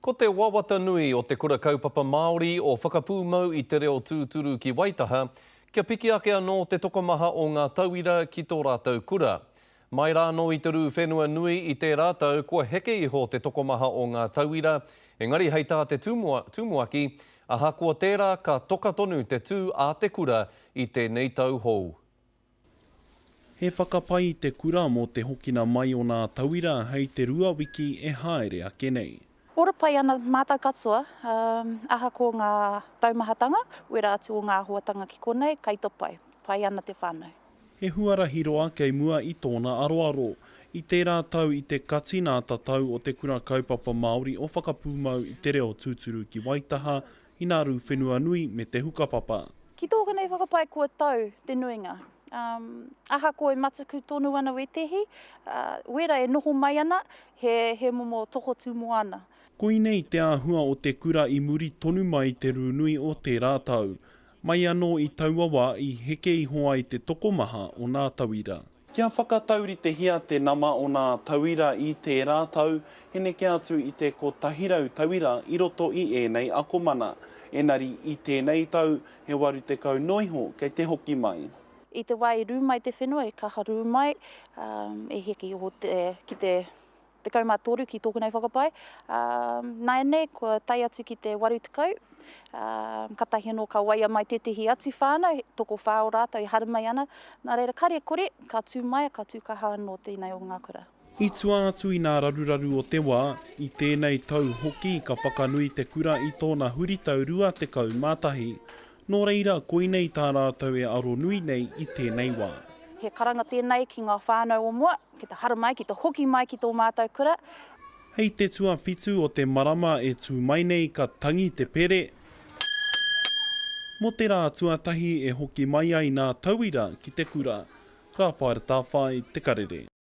Ko te wawata nui o Te Kura Kaupapa Māori o Whakapūmau i te Reo Tūturu ki Waitaha, kia piki ake anō te tokomaha o ngā tauira ki tō rātou kura. Mai rā anō i te rū whenua nui i tērā tau kua heke iho te tokomaha o ngā tauira, engari hei tā te tumuaki, ahakoa tērā ka toka tonu te tū a te kura i tēnei tau hou. He whakapai i te kura mō te hokina mai o nā tauira hei te rua wiki e haere ake nei. Ora pai ana mātou katoa, ahakoa ngā taumahatanga, wera atu o ngā āhuatanga ki konei, kai to pai, pai ana te whānau. He huarahi roa kei mua i tōna aroaro. I tērā tau i te kati nā tatau o Te Kura Kaupapa Māori o Whakapūmau i te Reo Tūturu ki Waitaha i nā rū whenua nui me te hukapapa. Ki tōku nei whakapae kua tau te nuinga. Ahakoa e mataku tonu ana wētehi, wera e noho mai ana, he, he momo tokotū moana. Koinei te āhua o te kura i muri tonu mai i te rū nui o tērā tau. Mai anō i taua wā i heke iho ai te tokomaha o nā tauira. Kia whakatauritehia te nama o nā tauira i tērā tau, he neke atu i te 100 tauira i roto i ēnei akomana. Enari i tēnei tau, he 80 noa iho kei te hoki mai. I te wā i rū mai te whenua, i kaha rū mai, e heke iho te, ki te 13 ki tōku nei whakapae, ā, nāianei kua tae atu ki te 80, ā, kātahi anō ka waia mai tētehi atu whānau, tokowhā o rātou e haramai ana, nā reira kare kore, ka tū mai, ka tū kaha anō tēnei o ngā kura. I tua atu i nā raruraru o te wā, i tēnei tau hoki ka whakanui te kura i tōna huritau 21. Nō reira, koinei tā rātou e aronui nei i tēnei wā. He karanga tēnei ki ngā whānau o mua, ki te haramai, ki te hoki mai ki tō mātou kura. Hei te tuawhitu o te marama e tū mai nei ka tangi te pere mō te rā tuatahi e hoki mai ai nā tauira ki te kura. Rāpaera Tāwhai, Te Karere.